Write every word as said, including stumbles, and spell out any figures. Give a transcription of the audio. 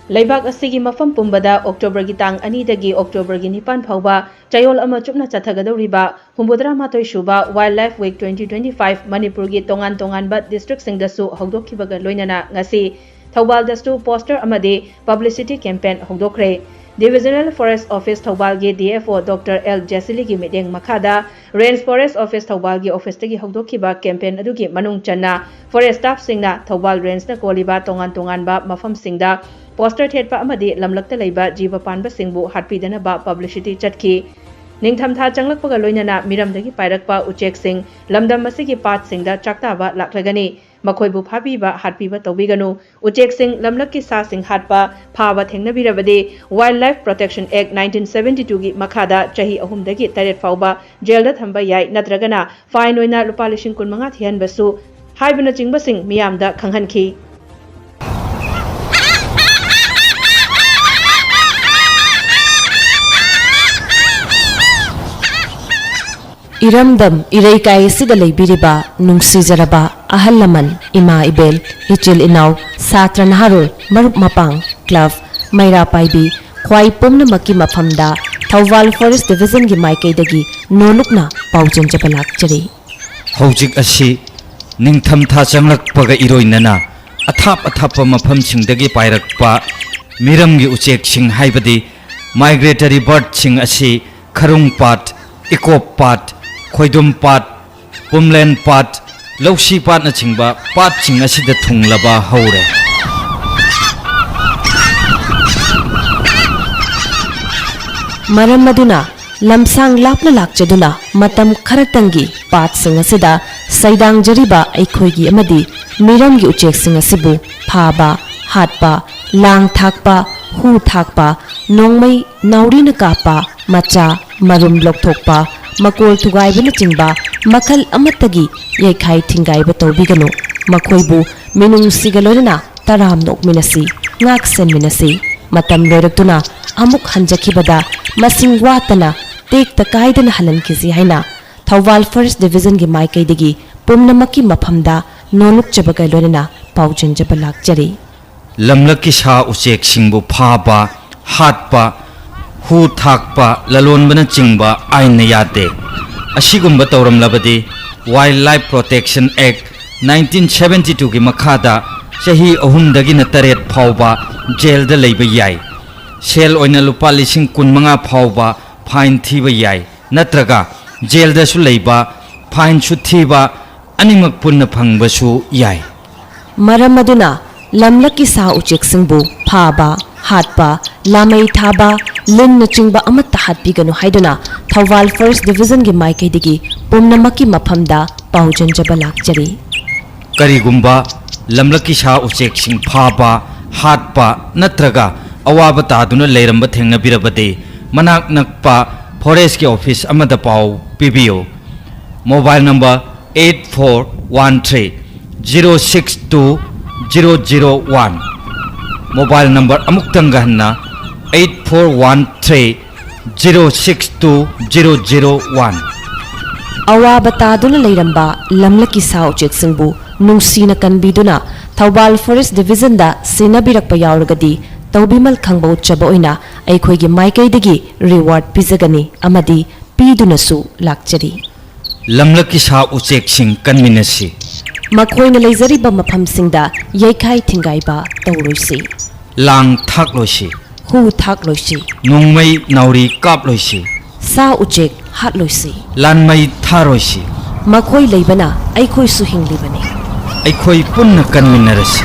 ꯂꯩꯕꯥꯛ ꯑꯁꯤꯒꯤ ꯃꯐꯝ ꯄꯨꯝꯕꯗ ꯑꯣꯛꯇꯣꯕꯔꯒꯤ ꯇꯥꯡ ꯑꯅꯤꯗꯒꯤ ꯑꯣꯛꯇꯣꯕꯔꯒꯤ ꯅꯤꯄꯥꯟ ꯐꯥꯎꯕ ꯆꯌꯣꯜ ꯑꯃ ꯆꯨꯞꯅ ꯆꯠꯊꯒꯗꯧꯔꯤꯕ ꯍꯨꯝꯐꯨꯇꯔꯥ ꯃꯥꯊꯣꯏ ꯁꯨꯕ Wildlife Week twenty twenty-five ꯃꯅꯤꯄꯨꯔꯒꯤ ꯇꯣꯉꯥꯟ ꯇꯣꯉꯥꯟꯕ ꯗꯤꯁꯇ꯭ꯔꯤꯛꯁꯤꯡꯗꯁꯨ ꯍꯧꯗꯣꯛꯈꯤꯕꯒ ꯂꯣꯏꯅꯅ ꯉꯁꯤ ꯊꯧꯕꯥꯜꯗꯁꯨ ꯄꯣꯁꯇꯔ ꯑꯃꯗꯤ ꯄꯕ꯭ꯂꯤꯁꯤꯇꯤ ꯀꯦꯝꯄꯦꯟ ꯍꯧꯗꯣꯛꯈ꯭ꯔꯦ꯫ ꯗꯤꯚꯤꯖꯅꯦꯜ ꯐꯣꯔꯦꯁ꯭ꯠ ꯑꯣꯐꯤꯁ ꯊꯧꯕꯥꯜꯒꯤ D F O doctor L ꯖꯦꯁꯤꯂꯤꯒꯤ ꯃꯤꯠꯌꯦꯡ ꯃꯈꯥꯗ ꯔꯦꯟꯖ ꯐꯣꯔꯦꯁ꯭ꯠ ꯑꯣꯐꯤꯁ ꯊꯧꯕꯥꯜꯒꯤ ꯑꯣꯐꯤꯁꯇꯒꯤ ꯍꯧꯗꯣꯛꯈꯤꯕ ꯀꯦꯝꯄꯦꯟ ꯑꯗꯨꯒꯤ ꯃꯅꯨꯡ ꯆꯟꯅ ꯐꯣꯔꯦꯁ꯭ꯠ ꯁ꯭ꯇꯥꯐꯁꯤꯡꯅ ꯊꯧꯕꯥꯜ ꯔꯦꯟꯖꯅ ꯀꯣꯜꯂꯤꯕ ꯇꯣꯉꯥꯟ ꯇꯣꯉꯥꯟꯕ ꯃꯐꯝꯁꯤꯡꯗ ꯄꯣꯁꯇꯔ ꯊꯦꯠꯄ ꯑꯃꯗꯤ ꯂꯝꯂꯛꯇ ꯂꯩꯕ ꯖꯤꯕ ꯄꯥꯟꯕꯁꯤꯡꯕꯨ ꯍꯥꯠꯄꯤꯗꯅꯕ ꯄꯕ꯭ꯂꯤꯁꯤꯇꯤ ꯆꯠꯈꯤ꯫ ꯅꯤꯡꯊꯝꯊꯥ ꯆꯪꯂꯛꯄꯒ ꯂꯣꯏꯅꯅ ꯃꯤꯔꯝꯗꯒꯤ ꯄꯥꯏꯔꯛꯄ ꯎꯆꯦꯛꯁꯤꯡ ꯂꯝꯗꯝ ꯑꯁꯤꯒꯤ ꯄꯥꯠꯁꯤꯡꯗ ꯆꯥꯛꯇꯥꯕ ꯂꯥꯛꯂꯒꯅꯤ꯫ ꯃꯈꯣꯏꯕꯨ ꯐꯥꯕꯤꯕ, ꯍꯥꯠꯄꯤꯕ ꯇꯧꯕꯤꯒꯅꯨ꯫ ꯎꯆꯦꯛꯁꯤꯡ, ꯂꯝꯂꯛꯀꯤ ꯁꯥꯁꯤꯡ ꯍꯥꯠꯄ, ꯐꯥꯕ ꯊꯦꯡꯅꯕꯤꯔꯕꯗꯤ Wildlife Protection Act nineteen seventy-two ꯒꯤ ꯃꯈꯥꯗ ꯆꯍꯤ ꯑꯍꯨꯝꯗꯒꯤ ꯇꯔꯦꯠ ꯐꯥꯎꯕ ꯖꯦꯜꯗ ꯊꯝꯕ ꯌꯥꯏ, ꯅꯠꯇ꯭ꯔꯒꯅ ꯐꯥꯏꯟ ꯑꯣꯏꯅ ꯂꯨꯄꯥ ꯂꯤꯁꯤꯡ ꯀꯨꯟꯃꯉꯥ ꯊꯤꯍꯟꯕꯁꯨ ꯍꯥꯏꯕꯅꯆꯤꯡꯕꯁꯤꯡ ꯃꯤꯌꯥꯝꯗ ꯈꯪꯍꯟꯈꯤ꯫ ꯏꯔꯝꯗꯝ ꯏꯔꯩꯀꯥꯏ ꯑꯁꯤꯗ ꯂꯩꯕꯤꯔꯤꯕ ꯅꯨꯡꯁꯤꯖꯔꯕ ꯑꯍꯜ ꯂꯃꯟ, ꯏꯃꯥ ꯏꯕꯦꯜ, ꯏꯆꯤꯜ ꯏꯅꯥꯎ, ꯁꯥꯇ꯭ꯔ ꯅꯍꯥꯔꯣꯜ, ꯃꯔꯨꯞ ꯃꯄꯥꯡ, ꯀ꯭ꯂꯕ, ꯃꯩꯔꯥ ꯄꯥꯏꯕꯤ, ꯈ꯭ꯋꯥꯏ ꯄꯨꯝꯅꯃꯛꯀꯤ ꯃꯐꯝꯗ ꯊꯧꯕꯥꯜ ꯐꯣꯔꯦꯁ꯭ꯠ ꯗꯤꯚꯤꯖꯟꯒꯤ ꯃꯥꯏꯀꯩꯗꯒꯤ ꯅꯣꯂꯨꯛꯅ ꯄꯥꯎꯖꯦꯟꯖꯕ ꯂꯥꯛꯆꯔꯤ꯫ ꯍꯧꯖꯤꯛ ꯑꯁꯤ ꯅꯤꯡꯊꯝꯊꯥ ꯆꯪꯂꯛꯄꯒ ꯏꯔꯣꯏꯅꯅ ꯑꯊꯥꯞ ꯑꯊꯥꯞꯄ ꯃꯐꯝꯁꯤꯡꯗꯒꯤ ꯄꯥꯏꯔꯛꯄ ꯃꯤꯔꯝꯒꯤ ꯎꯆꯦꯛꯁꯤꯡ, ꯍꯥꯏꯕꯗꯤ migratory birdꯁꯤꯡ ꯑꯁꯤ ꯈꯔꯨꯡ ꯄꯥꯠ, ꯏꯀꯣꯞ ꯄꯥꯠ, ꯈꯣꯏꯗꯨꯝ ꯄꯥꯠ, ꯄꯨꯝꯂꯦꯟ ꯄꯥꯠ, ꯂꯧꯁꯤ ꯄꯥꯠꯅꯆꯤꯡꯕ ꯄꯥꯠꯁꯤꯡ ꯑꯁꯤꯗ ꯊꯨꯡꯂꯕ ꯍꯧꯔꯦ꯫ ꯃꯔꯝ ꯑꯗꯨꯅ ꯂꯝꯁꯥꯡ ꯂꯥꯞꯅ ꯂꯥꯛꯆꯗꯨꯅ ꯃꯇꯝ ꯈꯔꯇꯪꯒꯤ ꯄꯥꯠꯁꯤꯡ ꯑꯁꯤꯗ ꯁꯩꯗꯥꯡꯖꯔꯤꯕ ꯑꯩꯈꯣꯏꯒꯤ ꯑꯃꯗꯤ ꯃꯤꯔꯝꯒꯤ ꯎꯆꯦꯛꯁꯤꯡ ꯑꯁꯤꯕꯨ ꯐꯥꯕ, ꯍꯥꯠꯄ, ꯂꯥꯡ ꯊꯥꯛꯄ, ꯍꯨ ꯊꯥꯛꯄ, ꯅꯣꯡꯃꯩ ꯅꯥꯎꯔꯤꯅ ꯀꯥꯞꯄ, ꯃꯆꯥ ꯃꯔꯨꯝ ꯂꯧꯊꯣꯛꯄ, ꯃꯀꯣꯜ ꯊꯨꯒꯥꯏꯕꯅꯆꯤꯡꯕ ꯃꯈꯜ ꯑꯃꯠꯇꯒꯤ ꯌꯩꯈꯥꯏ ꯊꯤꯡꯒꯥꯏꯕ ꯇꯧꯕꯤꯒꯅꯨ꯫ ꯃꯈꯣꯏꯕꯨ ꯃꯤꯅꯨꯡꯁꯤꯒ ꯂꯣꯏꯅꯅ ꯇꯔꯥꯝꯅ ꯑꯣꯛꯃꯤꯟꯅꯁꯤ, ꯉꯥꯛ ꯁꯦꯟꯃꯤꯟꯅꯁꯤ꯫ ꯃꯇꯝ ꯂꯣꯏꯔꯛꯇꯨꯅ ꯑꯃꯨꯛ ꯍꯟꯖꯈꯤꯕꯗ ꯃꯁꯤꯡ ꯋꯥꯠꯇꯅ ꯇꯦꯛꯇ ꯀꯥꯏꯗꯅ ꯍꯜꯍꯟꯈꯤꯁꯤ ꯍꯥꯏꯅ ꯊꯧꯕꯥꯜ ꯐꯣꯔꯦꯁ꯭ꯠ ꯗꯤꯚꯤꯖꯟꯒꯤ ꯃꯥꯏꯀꯩꯗꯒꯤ ꯄꯨꯝꯅꯃꯛꯀꯤ ꯃꯐꯝꯗ ꯅꯣꯂꯨꯛꯆꯕꯒ ꯂꯣꯏꯅꯅ ꯄꯥꯎꯖꯦꯟꯖꯕ ꯂꯥꯛꯆꯔꯤ꯫ ꯂꯝꯂꯛꯀꯤ ꯁꯥ ꯎꯆꯦꯛꯁꯤꯡꯕꯨ ꯐꯥꯕ, ꯍꯥꯠꯄ, ꯍꯨ ꯊꯥꯛꯄ, ꯂꯂꯣꯟꯕꯅꯆꯤꯡꯕ ꯑꯥꯏꯟꯅ ꯌꯥꯗꯦ꯫ ꯑꯁꯤꯒꯨꯝꯕ ꯇꯧꯔꯝꯂꯕꯗꯤ Wildlife Protection Act nineteen seventy twoꯒꯤ ꯃꯈꯥꯗ ꯆꯍꯤ ꯑꯍꯨꯝꯗꯒꯤꯅ ꯇꯔꯦꯠ ꯐꯥꯎꯕ ꯖꯦꯜꯗ ꯂꯩꯕ ꯌꯥꯏ꯫ ꯁꯦꯜ ꯑꯣꯏꯅ ꯂꯨꯄꯥ ꯂꯤꯁꯤꯡ ꯀꯨꯟꯃꯉꯥ ꯐꯥꯎꯕ ꯐꯥꯏꯟ ꯊꯤꯕ ꯌꯥꯏ, ꯅꯠꯇ꯭ꯔꯒ ꯖꯦꯜꯗꯁꯨ ꯂꯩꯕ, ꯐꯥꯏꯟꯁꯨ ꯊꯤꯕ, ꯑꯅꯤꯃꯛ ꯄꯨꯟꯅ ꯐꯪꯕꯁꯨ ꯌꯥꯏ꯫ ꯃꯔꯝ ꯑꯗꯨꯅ ꯂꯝꯂꯛꯀꯤ ꯁꯥ ꯎꯆꯦꯛꯁꯤꯡꯕꯨ ꯐꯥꯕ, ꯍꯥꯠꯄ, ꯂꯥꯃꯩ ꯊꯥꯕ, ꯂꯤꯟꯅꯆꯤꯡꯕ ꯑꯃꯠꯇ ꯍꯥꯠꯄꯤꯒꯅꯨ ꯍꯥꯏꯗꯨꯅ ꯊꯧꯕꯥꯜ First Divisionꯒꯤ ꯃꯥꯏꯀꯩꯗꯒꯤ ꯄꯨꯝꯅꯃꯛꯀꯤ ꯃꯐꯝꯗ ꯄꯥꯎꯖꯦꯟꯖꯕ ꯂꯥꯛꯆꯔꯤ꯫ ꯀꯔꯤꯒꯨꯝꯕ ꯂꯝꯂꯛꯀꯤ ꯁꯥ ꯎꯆꯦꯛꯁꯤꯡ ꯐꯥꯕ, ꯍꯥꯠꯄ ꯅꯠꯇ꯭ꯔꯒ ꯑꯋꯥꯕ ꯇꯥꯗꯨꯅ ꯂꯩꯔꯝꯕ ꯊꯦꯡꯅꯕꯤꯔꯕꯗꯤ, ꯃꯅꯥꯛ ꯅꯛꯄ ꯐꯣꯔꯦꯁ꯭ꯠꯀꯤ ꯑꯣꯐꯤꯁ ꯑꯃꯗ ꯄꯥꯎ ꯄꯤꯕꯤꯌꯨ꯫ Mobile number eight four one three zero six two zero zero one꯫ Mobile number ꯑꯃꯨꯛꯇꯪꯒ ꯍꯟꯅ eight four one three zero six two zero zero one꯫ ꯑꯋꯥꯕ ꯇꯥꯗꯨꯅ ꯂꯩꯔꯝꯕ ꯂꯝꯂꯛꯀꯤ ꯁꯥ ꯎꯆꯦꯛꯁꯤꯡꯕꯨ ꯅꯨꯡꯁꯤꯅ ꯀꯟꯕꯤꯗꯨꯅ ꯊꯧꯕꯥꯜ Forest Divisionꯗ ꯁꯤꯟꯅꯕꯤꯔꯛꯄ ꯌꯥꯎꯔꯒꯗꯤ, ꯇꯧꯕꯤꯃꯜ ꯈꯪꯕ ꯎꯠꯆꯕ ꯑꯣꯏꯅ ꯑꯩꯈꯣꯏꯒꯤ ꯃꯥꯏꯀꯩꯗꯒꯤ ꯔꯤꯋꯥꯔꯗ ꯄꯤꯖꯒꯅꯤ ꯑꯃꯗꯤ ꯄꯤꯗꯨꯅꯁꯨ ꯂꯥꯛꯆꯔꯤ꯫ ꯂꯝꯂꯛꯀꯤ ꯁꯥ ꯎꯆꯦꯛꯁꯤꯡ ꯀꯟꯃꯤꯟꯅꯁꯤ꯫ ꯃꯈꯣꯏꯅ ꯂꯩꯖꯔꯤꯕ ꯃꯐꯝꯁꯤꯡꯗ ꯌꯩꯈꯥꯏ ꯊꯤꯡꯒꯥꯏꯕ ꯇꯧꯔꯣꯏꯁꯤ꯫ ꯂꯥꯡ ꯊꯥꯛꯂꯣꯏꯁꯤ꯫ ꯍꯨ ꯊꯥꯛꯂꯣꯏꯁꯤ꯫ ꯅꯣꯡꯃꯩ ꯅꯥꯎꯔꯤ ꯀꯥꯞꯂꯣꯏꯁꯤ꯫ ꯁꯥ ꯎꯆꯦꯛ ꯍꯥꯠꯂꯣꯏꯁꯤ꯫ ꯂꯥꯟꯃꯩ ꯊꯥꯔꯣꯏꯁꯤ꯫ ꯃꯈꯣꯏ ꯂꯩꯕꯅ ꯑꯩꯈꯣꯏꯁꯨ ꯍꯤꯡꯂꯤꯕꯅꯤ꯫ ꯑꯩꯈꯣꯏ ꯄꯨꯟꯅ ꯀꯟꯃꯤꯟꯅꯔꯁꯤ꯫